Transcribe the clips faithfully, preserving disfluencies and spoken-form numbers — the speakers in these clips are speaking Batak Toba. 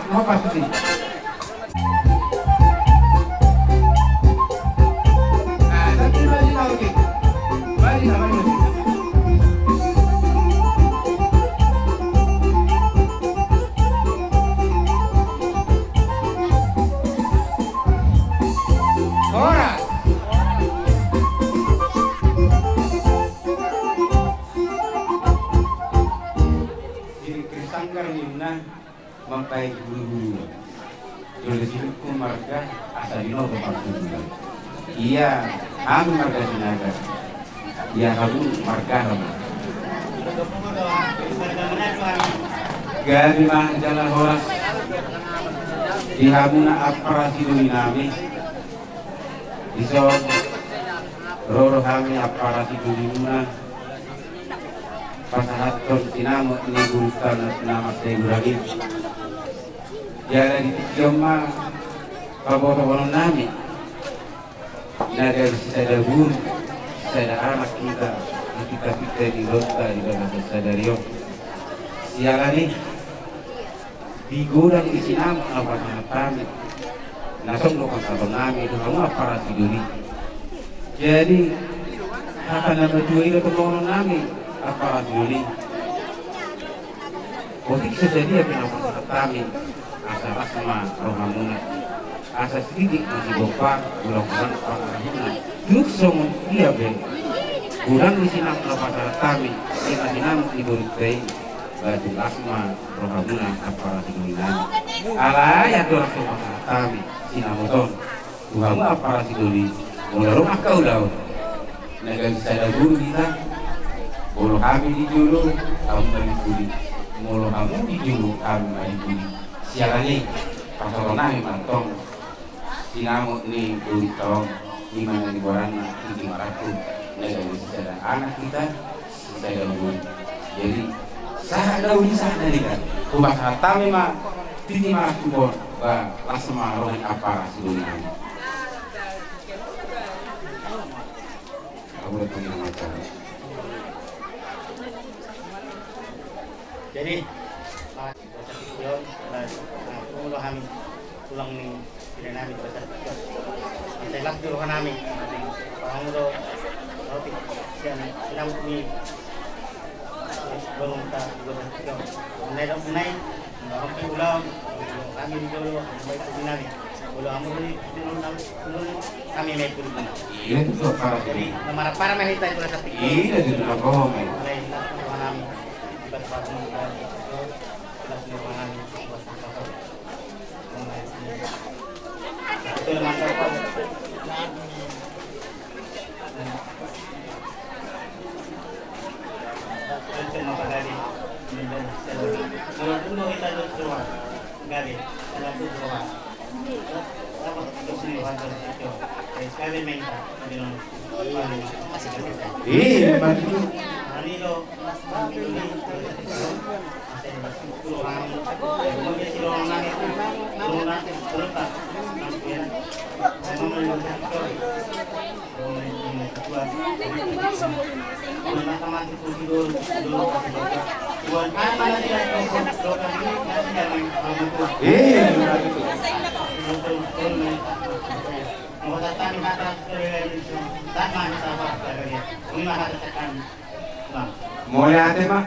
Hopas tusi. Ah, tapi balik lagi. Balik lagi. Horas. Di Krisanggar ninna. Mambahen huluhulu. Jolo sidungkun marga asa binoto parhuluan. Ia hami marga Sinaga. Ia hamu marga hamu. Gabe ma jala horas di hamuna ampara sidoli nami. Dison ro do hami ampara sidolimuna pasahathon sinamot ni borunta na mansai godang i. Jala di tingki on ma pabotohonon nami na gabe sisada boru sisada anak hita di pita-pita ni ulaonta di bagasan sadari on. Siala ni i di godang ni sinamot na pasahat hami na songon na pasahaton nami tu hamu ampara sidoli. Jadi hata na matua i do tonggonon nami ampara sidoli. Otik so sadia pe na pasahat hami asa las ma rohamuna. Asa sidik ma sigompa ulang-ulang pangarahutna. Tuk songon dia pe godang ni sinamot na pasahat hami di na sinamot ni borunta i. Batu las ma rohamuna ampara sidoli nami. Alai andorang so pasahat hami sinamot on tu hamu ampara sidoli, molo ro angka ulaon na gabe sisada boru hita, molo hami di jolo hamu ma di pudi, molo hamu di jolo hami ma di pudi. Siala ni i pasahaton nami ma antong sinamot ni borunta on, i ma na nigoaranna tingki marangkup, na gabe sisada anak hita sisada boru. Jadi sahat na uli sahat na denggan, hupasahat hami ma tingki marangkup on ba las ma roha ni ampara sidoli nami. Jadi, Ion, na, na, molo hami tulang ni pira nami tu basa Ion. Mansai las di roha nami, mati pahamu do roti sian sinamot ni borunta tu basa Ion. Nai do nai, na rompi ulaon, hami di jolo, hami baik tu nami. Molo hamu di jolo nami, hami mai pudi. Iya, itu tuh parah. Jadi, na marampara ma hita di basa Ion. Iya, itu tuh na bohong, ya. Mulai las di roha nami. Iya, memang. Iya. Mauliate ma.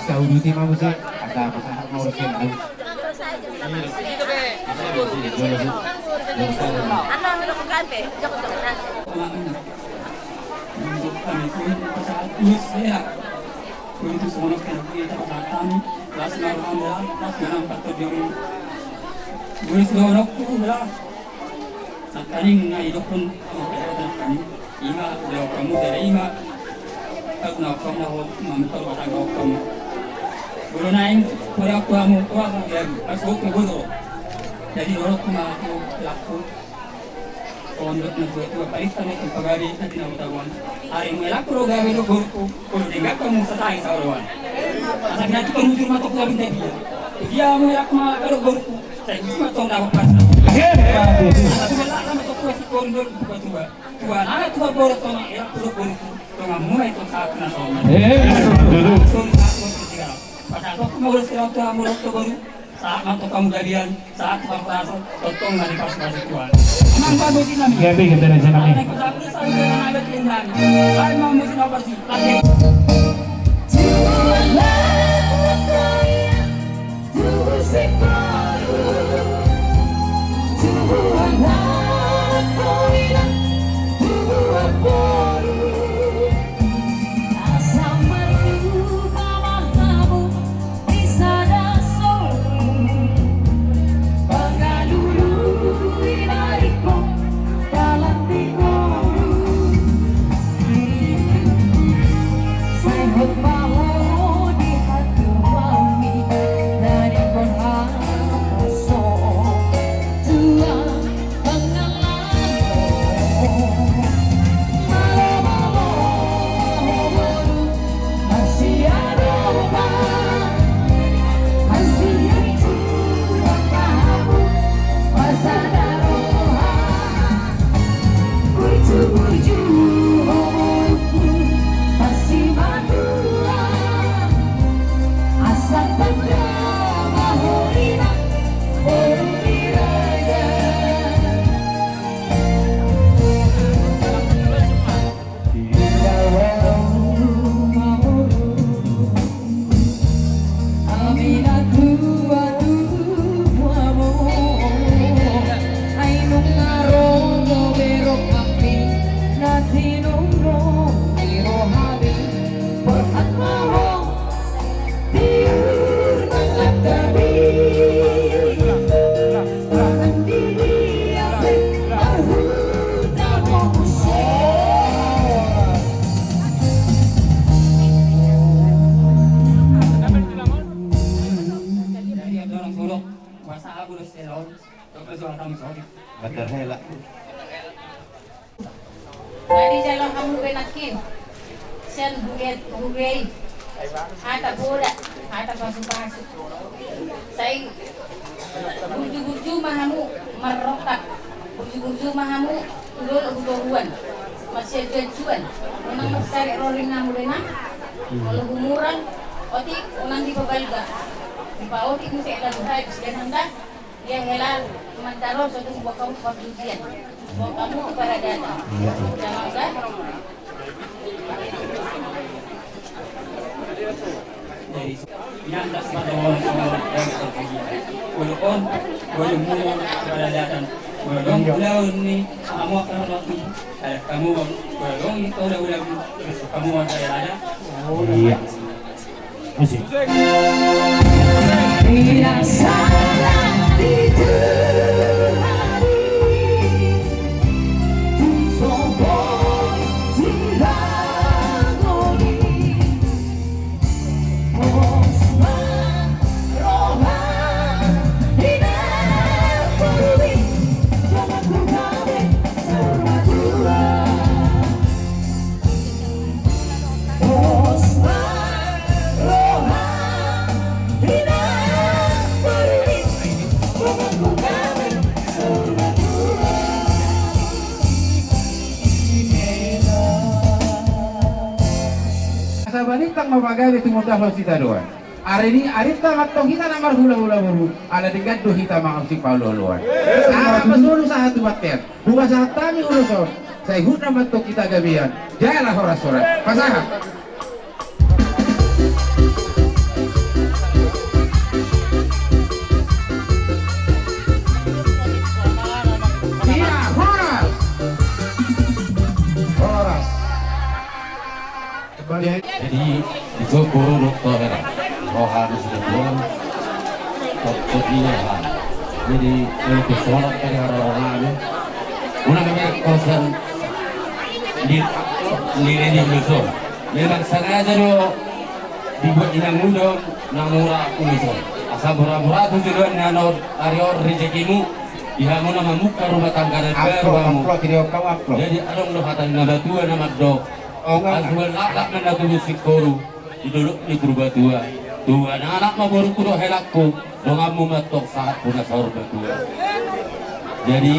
Sauduti ma muse, asa pasahat ma muse. Nangkaning na idokkon, nangkaning ima, da okkamu, da ima. Pas na okkamu, na ho, mamukar batang okkamu. Bolo naeng, bolo aku hamu, aku hamu, ya, pas aku bodo. Jadi, dorok ma aku, laku. Pondok na tua-tua, paista ma tu pagari, na tinau tabuan. Ari mu laku ro gabe do borku, kalau dengar kamu satai saoroan. Asa nanti kamu jur mata aku gabe dia. Dia mu laku ma kalau borku, saya bisa tong dapat pas. Asa tu belak sama tu kuasi kondol buka tua. Tua nana tua boros sama elak tua boros. Tua ngamura itu saat kena sama. Eh, betul. Langsung satu tiga. Pas aku mau boros kira tua boros tua boros. Saat mantap kamu gabian, saat tukang peraso, totong nggak dikasih kasih Tuhan. Emang bagus sih nami. Gabe kita dari sana nih. Aku tak bisa udah nggak ada pilihan. Saya mau musim apa sih? Lagi. Bandar hela. Jadi jalo hamu be nangkin sian huria, huria i hata poda, hata pasupasu. Sai burju-burju ma hamu marrongkap, burju-burju ma hamu tu dolok, tu toruan, marsianju-anjuan. Unang marsarek roringnami be na, molo humurang otik unang dipabalga, dipaotik muse lagu hai sian handa. Ia hela mandaro sotung bokamu parjujian, bokamu paradaton. Iya, iya. Jangan kan? Jadi, yang tak sepatu orang semua yang terpuji. Walaupun, walaupun paradaton, walaupun lawan ni, kamu akan mati. Ada kamu, walaupun itu udah, udah, kamu ada, ada. Iya. Asik. Tidak salah di Tuhan, tu sopo dilakoni. Pos ma roha di na porlu, jangan ku gabe saur matua. Asa balintang ma pagabe tumundalhon sitadoan. Ari ni, ari ta mantong hita na marhulahula boru, ala denggan do hita mangalusi paolooloan. Sahat ma solu sahat tu bontean. Hupasahat hami ulos on, sai hutna mantong hita gabean. Jala horas-horas. Pasahat. Iya, horas. Horas. Jadi, di son boru dohot hela, roha ni sitadoan, toktok ni roha. Jadi, molo tu songon on tadi haroro nami, unang berkosan di, di, di ulos on. Memang sengaja do dibuat inang uda on, na mura ulos on. Asa mura-mura tu joloan ni ari on rejekimu, di hamu na mamungka rumah tangga na baru hamu. Amplop, amplop, jadi adong do hata ni natua-tua na mandok. Asa ulaklak ma na tubu singkoru di dolok ni Purbatua. Tuan anak ma borungku dohot helangku, donganmu mantong sahat tu na saur matua. Jadi,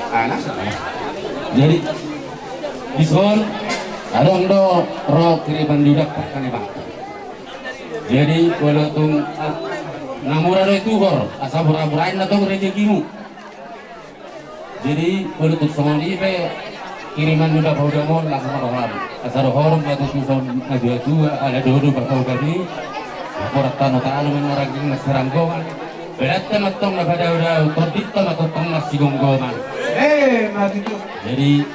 anak, jadi, di son, adong do ro kiriman ni uda pakkan emang. Jadi, molo tung, ah, na mura do i tuhor, asa mura-murain na tong rejekimu. Jadi, molo tung songon i pe, kiriman ni uda paudamon, langsung ma roham. Asa dohonon ma tu son natua-tua, ala dohot do pasahuton i. Borat tano-tano ma na rangging marsiranggoman. Beranta mantong na padao-dao, tondinta ma tongtong marsigomgoman. Eh, ma tutu. Jadi,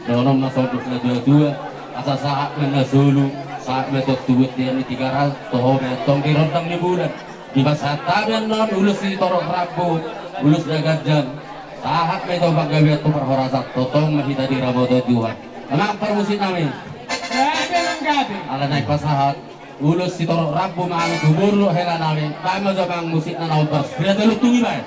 dohonon ma songon natua-tua, asa sahat ma na solu, sahat ma tong tu bontean ni Tigaras, toho ma tong di rondang ni bulan. Dipasahat hami annon ulos sitorop rambu, ulos na ganjang. Sahat ma i tu panggabean tu parhorasan, tongtong ma hita diramoton Tuhan. Amang parmusik nami. Gabe, amang, gabe. Ala naeng pasahat ulos sitorop rambu ma hami tu boru dohot hela nami. Baen ma jo amang musik na naung pas. Pira tolu tungi baen.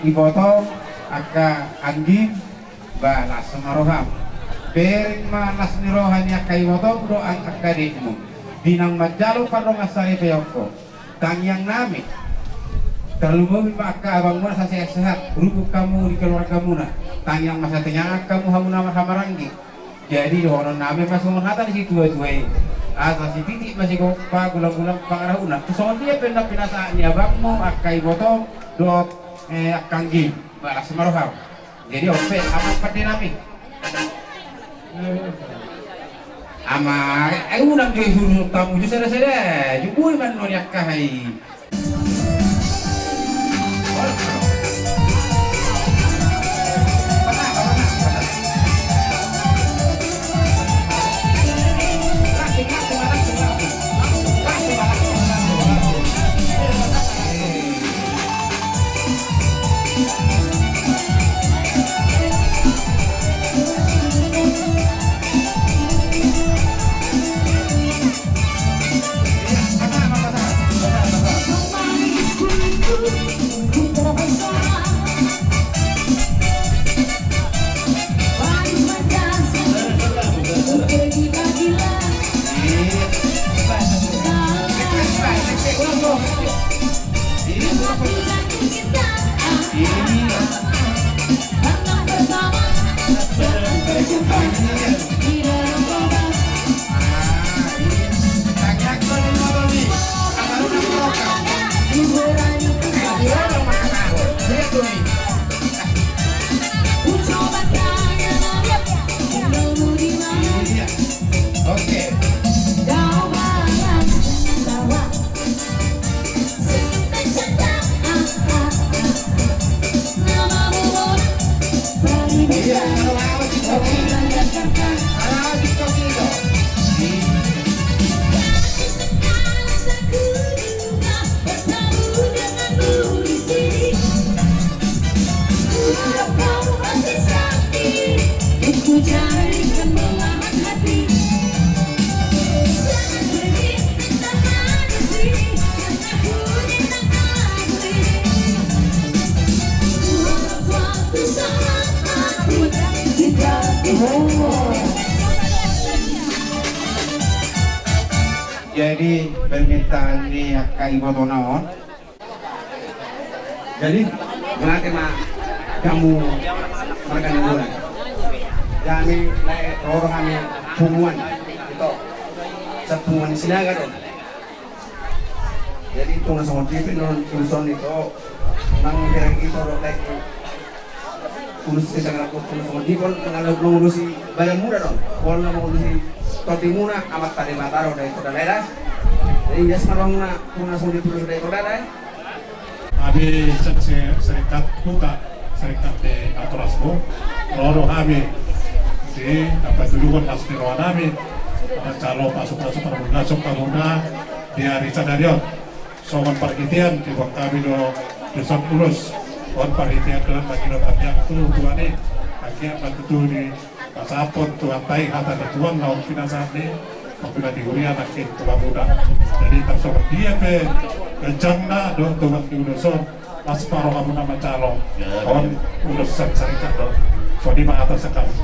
Iboto, angka anggi, ba las ma roham. Bereng ma las ni roha ni angka ibotom dohot angka adekmu di naung manjalo pardongansaripeonku. Tangiang nami, tarlumobi ma angka abangmuna, sai sehat-sehat, rukun hamu di keluargamuna. Tangiang ma sai tangiangan hamu, hamu na marhahamaranggi. Jadi dohonon nami ma songon hata ni situa-tua i: Asa sititik ma sigompa, gulang-gulang pangarahutna. Tu songon dia pe na pinasahat ni abangmu, angka ibotom dohot, eh, angka anggi, ba las ma roham. Jadi on pe, amang pande nami. Amang, eh, unang jo i surusuruhon tamu jo sada-sada. Jumui ma annon i angka i. Jadi permintaan ni angka ibotona on. Jadi mauliate ma hamu marga Nainggolan. Jadi lae ro do hami punguan, ito, sapunguan Sinaga do. Jadi tung na songon dia pe non urusan ito, nang bereng ito do lagi. Ulos di tanggal dua puluh sama Dipon mengalap mengurusi Badan Muda dong. Pol mengurusi Tondi Muna, Amat Tadi Mataro dari Kota Daerah. Jadi biasa kalau na puna sama di Pulau dari Kota Daerah. Abi se-, se-, serikat kuta, serikat di Atorasbo. Roro abi. Si dapat dulu kan pasti rohan abi. Ada calo pasuk-pasuk pada muda, sok kamu di hari sadarion. Songon parhitean diboan hami do dohot ulos on, parhitean dohot na gilo tabiak tu Tuhan i. Akhirna ma tutu dipasapot Tuhanta i hata ni Tuhan na on pinasahat ni pangula di huria nangkin tu hamu da. Jadi tarsongon dia pe ganjangna dohot tongan ni ulos on, las paro hamu na mancalo on ulos sansarikan do. Songon i ma hata sian hami.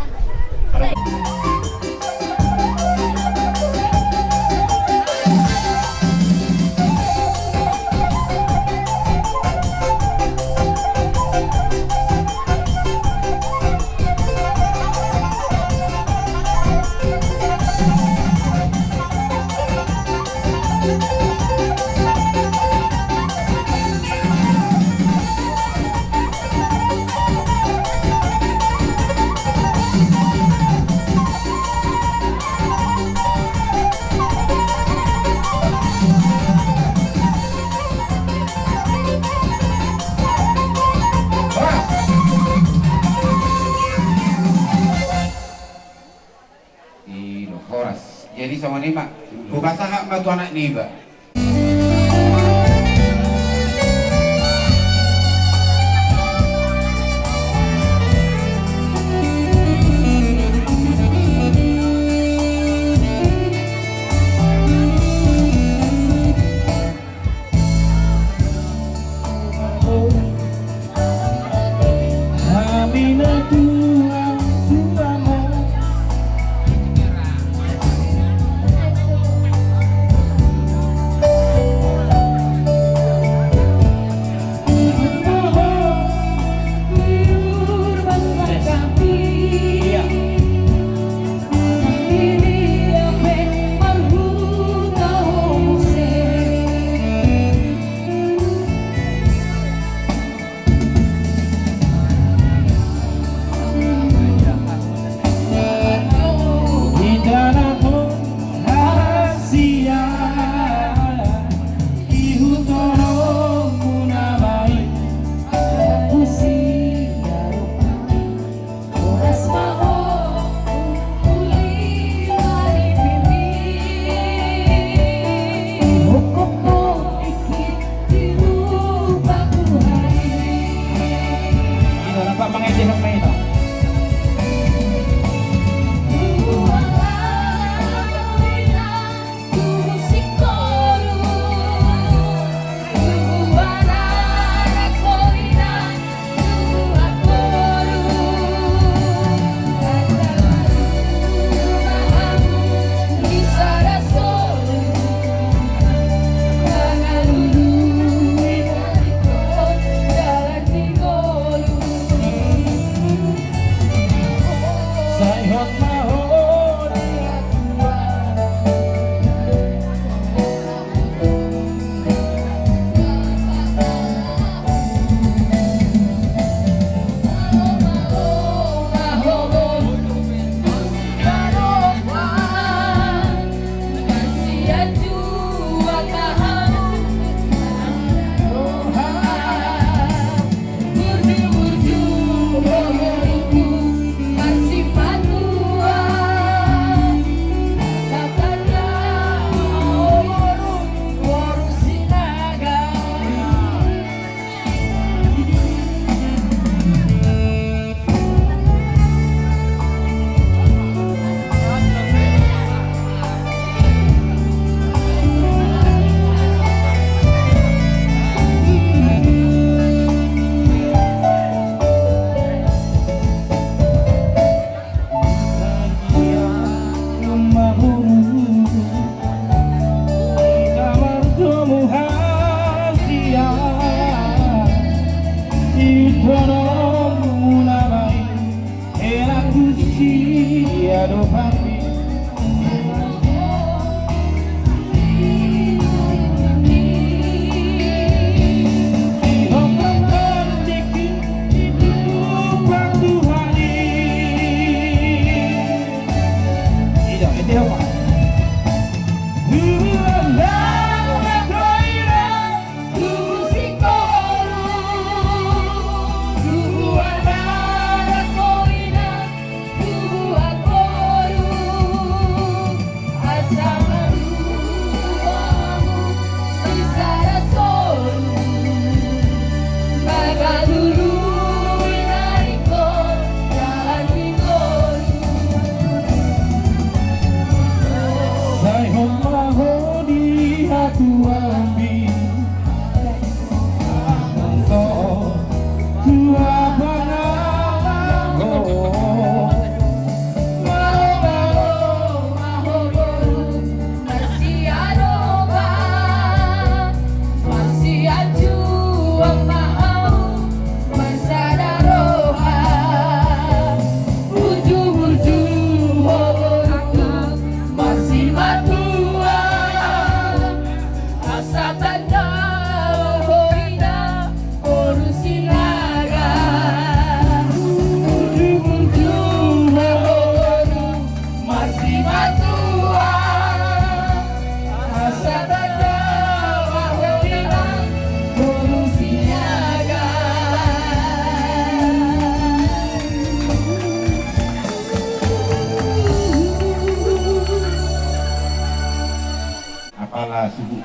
I do, horas. Jadi songon i ma. Hupasahat ma tu anak niba.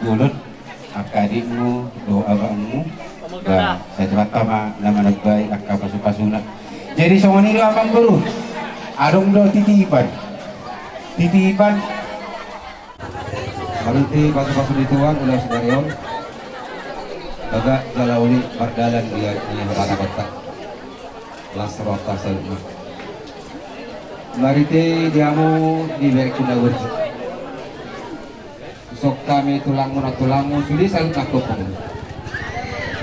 Jolon, angka adikmu dohot abangmu, ba, sai tu hata ma na manambai angka pasupasuna. Jadi songon i do amangboru, adong do titipan. Titipan. Marhite pasupasu ni Tuhan, ulaon sadari on, bagak jala uli mardalan di, di hata na gontak. Las roha saluhutna. Marhite di hamu di berengku na burju. Songon hami tulangmu, nantulangmu, sude saluhutna angka ompunmu.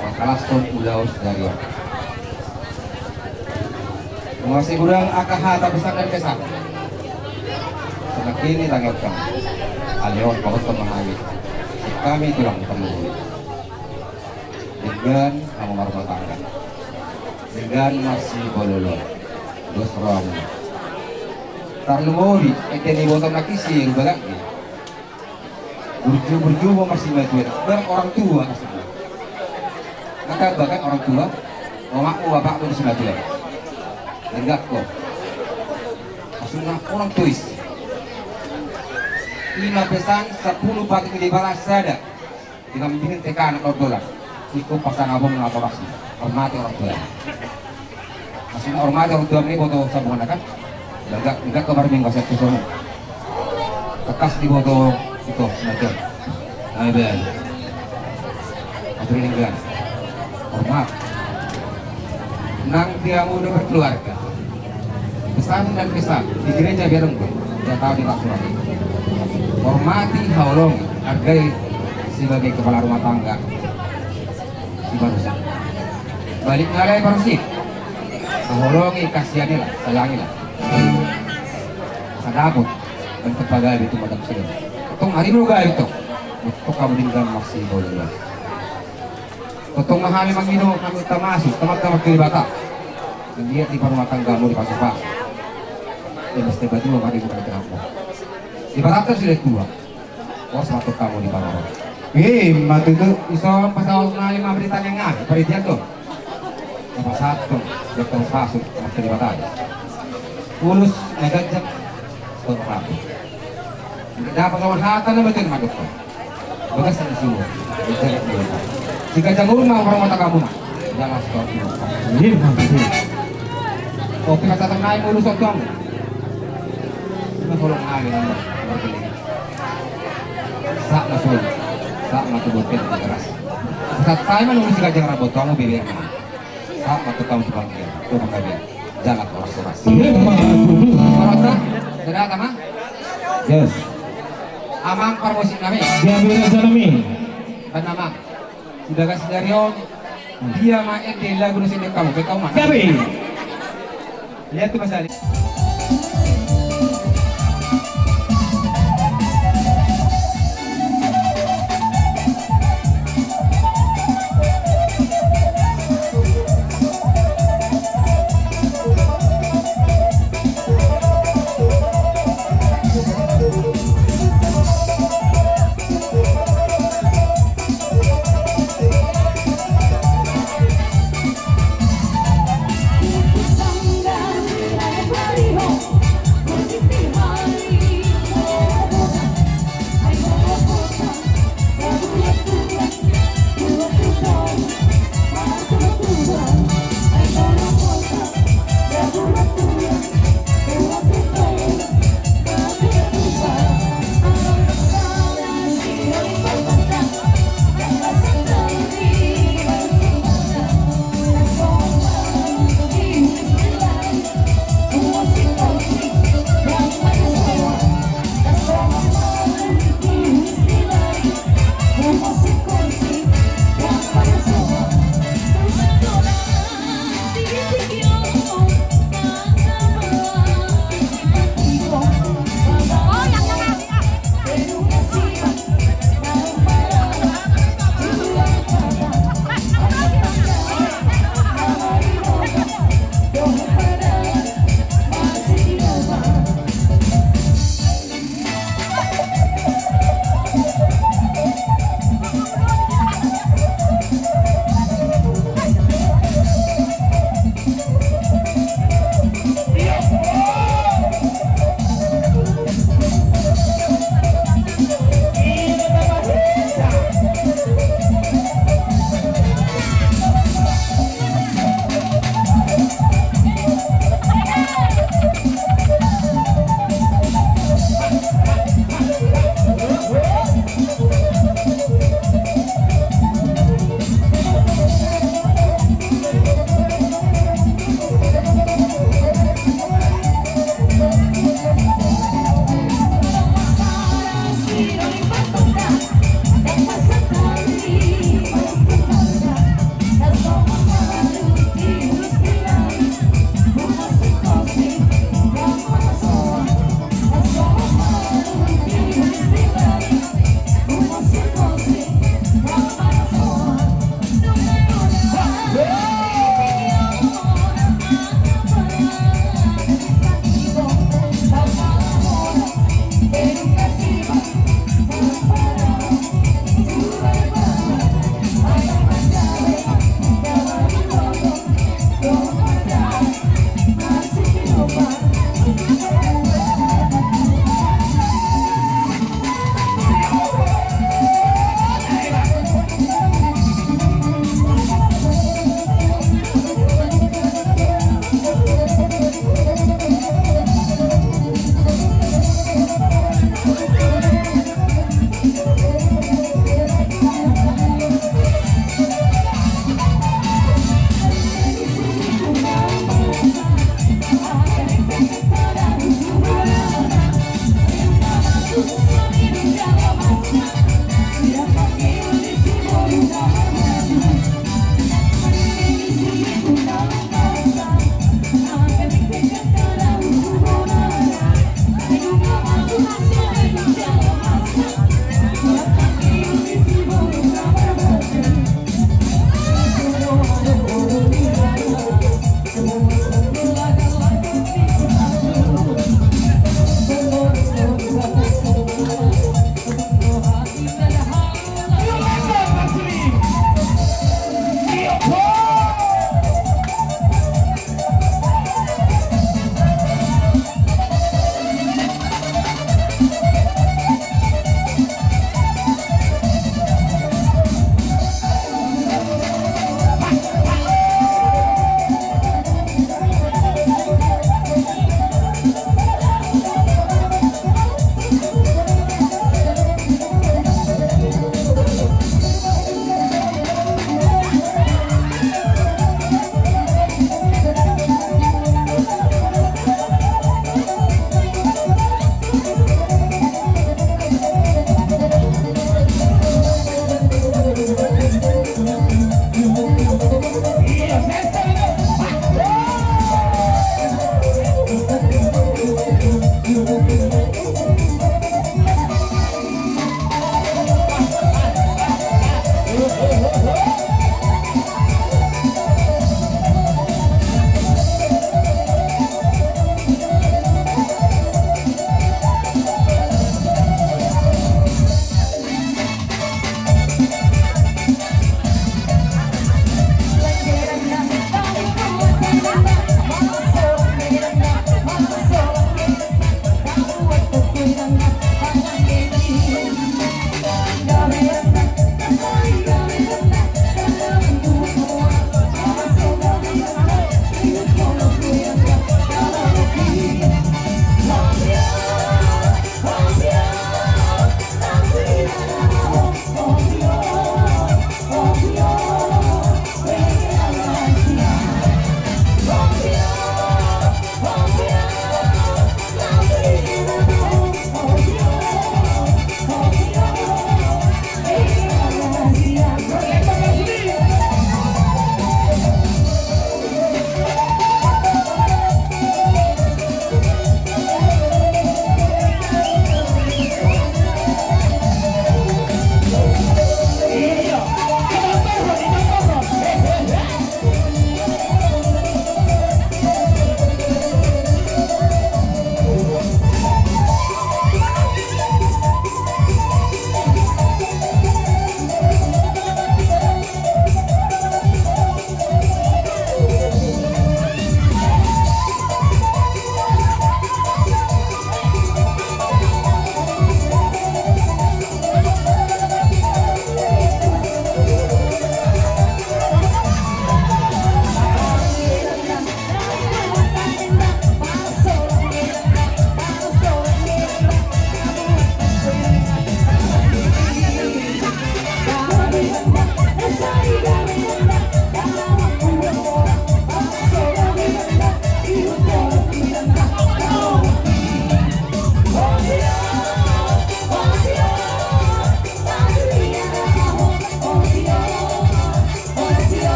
Mangkalashon ulaon sadari on. Mauas godang angka hata pesan dan kesan. Songon i tangiangkon. Alai on pahothon ma hami. Songon hami tulangmu, parlumomuna. Denggan hamu marrumah tangga. Denggan marsipaolooloan. Dos rohamuna. Tarlumobi, ende ni ibotom nangkin si Rubagak. Burju-burju ma marsimatua. Bar orang tua maksudna. Maka bahkan orang tua, omakmu bapakmu marsimatua. Denggan ho. Maksudna orang tua i. Ima pesan sampulu patik di balas sada. Dengan bikin teka anak dodolan. Ingkon pasangapon na torasi. Hormati orang tua. Maksudna hormati orang tua, meniboto sambungan kan? Bagak, bagak kabar minggu aset tu sono. Tekas diboto ito, semacam. Aben. Atur ini kan. Hormat. Nang dia muda berkeluarga. Pesan dan kesan di gereja Berenggo, dia tahu di Pak Surat. Hormati, haholongi, hargai sebagai kepala rumah tangga. Di manusia. Balik nalai parusi. Haholongi, kasihanilah, sayangilah. Sadapot dan terpagawe itu macam sudah. Tong hari lu gawe tong. Tong kamu dinggal masih boleh. Totong ma hami mangido, hami tamasuk, tamak-tamak tu Debata. Manggiat di parrumah tanggamu dipasupasu. Yang mesti berdua mari bukan terampung. Ibaratnya sudah tua. Pos waktu kamu di parrumah. Eh, matu tu iso pasal nai ma berita nengah, peridian tu. Apa satu, yang terpasupasu, tamak tu Debata. Ulos na ganjang, tamak tu Debata. Dapot songon hata na betul madok. Bagas na suruh. Siganjang umur ma parrumah tanggamuna. Jangan setor. Iya, maksudnya. Oke, kata tenai mulu sotong. Cuma tolong aja nomor. Sak na suruh. Sak na tubuh keras. Satai ma nunggu siganjang rambut kamu bibir. Sama tukang tukang dia, tukang dia. Jalan orang seras. Iya, Pak. Parota, sudah, Amang? Yes. Amang parmusik nami. Dia bina janami. Bana, Amang. Sudah kasih dari om. Dia main di lagu nusik di kamu, di kamu mana? Tapi. Lihat tuh, Mas Ali.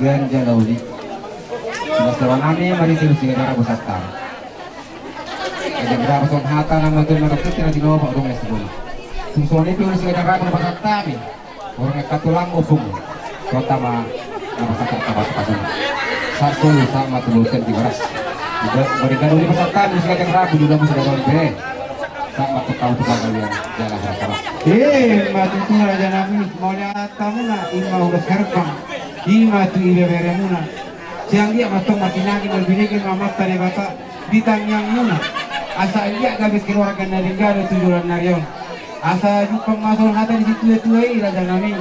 Ganjang daudi. Sudah sewa nami mari tilu siga jara bosanta. Ada berapa son hata nama tu nama kita di bawah rumah sekolah. Susun itu siga jara bosanta mi. Orang kata tulang opung. Kota ma nama kata kata pasang. Sak solu sama tu bosen di baras. Berikan oleh bosanta siga jara bulu dalam sudah dalam be. Sama tu kau tu kalian jalan sama. Eh, mati tu raja nami mau lihat tamu na ima ulas gerbang. Ima tu ibeberemuna. Sian dia mantong martinangi marbinege ma amanta Debata di tangiangmuna. Asa dia gabe keluarga na ringgado tu joloan ni ari on. Asa jumpang ma songon hata ni situatua i raja nami.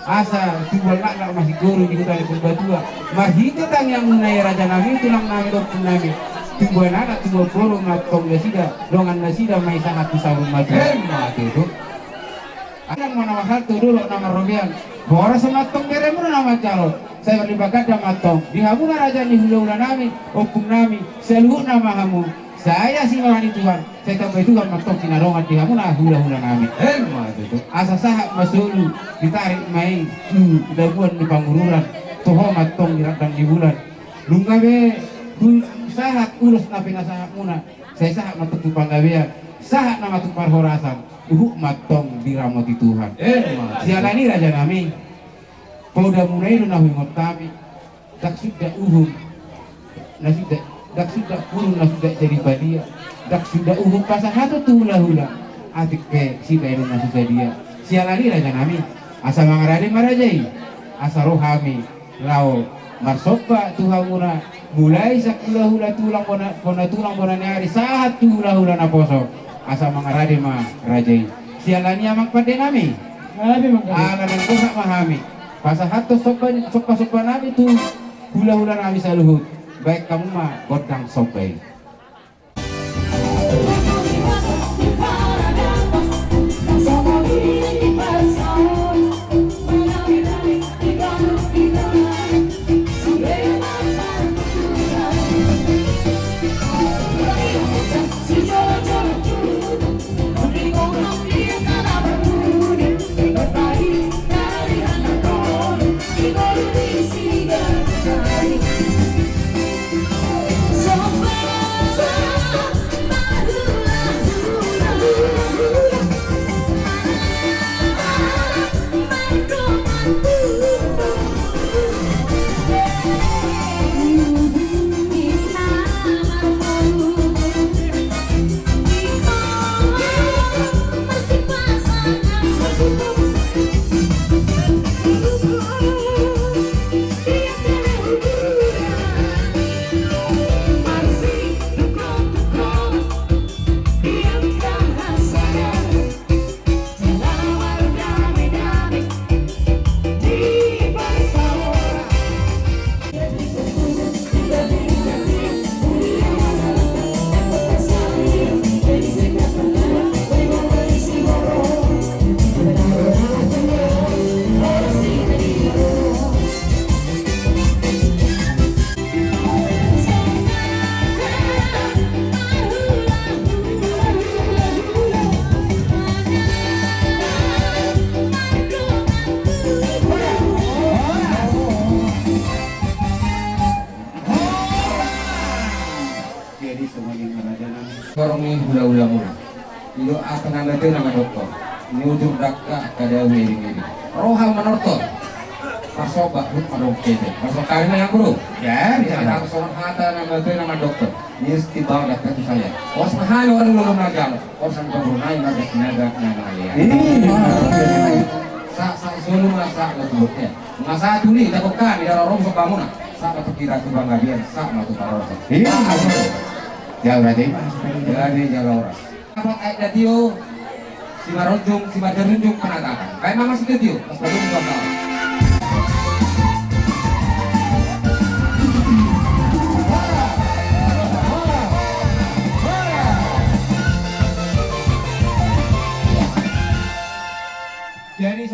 Asa tubuan laklak ma sigoru di huta ni Purbatua. Marhite tangiangmuna i raja nami tulang nami dohot ompung nami. Tubuan anak tubuan boru ma tong nasida dongan nasida ma i sahat tu saur matua. Emma tutu. Adong ma na marhalto dolok na marrobean. Boras ma tong beremuna na manjalo. Sai marlipat ganda ma tong di hamuna raja ni hulahula nami, ompung nami, saluhutna ma hamu. Sai asi ma roha ni Tuhan, sai tambai Tuhan ma tong sinadongan di hamuna hulahula nami. Emma tutu. Asa sahat ma solu ditarik ma i tu dabuan ni Pangururan. Toho ma tong di randang ni bulan. Nunga be sahat ulos na pinasahatmuna. Sai sahat ma tong tu panggabean, sahat nama tu parhorasan. Huhut ma tong diramoti Tuhan. Emma. Siala ni raja nami. Podamuna i do na huingot hami. Ndang suda uhum na suda, ndang suda purun na suda jadi badia. Ndang suda uhum pasahaton tu hulahula. Atik pe sibaenon na suda dia. Siala ni raja nami. Asa mangarade ma raja i. Asa ro hami. Laho marsomba tu hamuna, mulai sian hulahula tulang bona, bona tulang bona ni ari sahat tu hulahula naposo. Asa mangarade ma raja i. Siala ni amang pande nami. Ala naeng dosa ma hami. Pasahathon somba, somba-somba nami tu hulahula nami saluhut. Baen hamu ma gondang somba i. Jadi semuanya raja nami. Sorong ni hula-hula muna. Ido apa nanda tu nama dokter. Nyujur dakka kada wiri-wiri. Roha manortor. Masoba hut madong kete. Masoba kami yang bro. Ya, ya. Ada soal hata nama tu nama dokter. Nisti bawa dakka tu saya. Os mahal orang belum nagal. Os ang pemurnai marga sinaga nama ya. Sa sa solo masa betul ya. Masa tuli takut kami dalam rong sebamuna. Sa betul kira tu bangga dia sa matu parosa. Iya. Jauh aja mas. Jadi jauh orang. Apa kayak radio? Si marunjung, si marunjung penatapan. Kayak mama si radio, pas marunjung apa? Jadi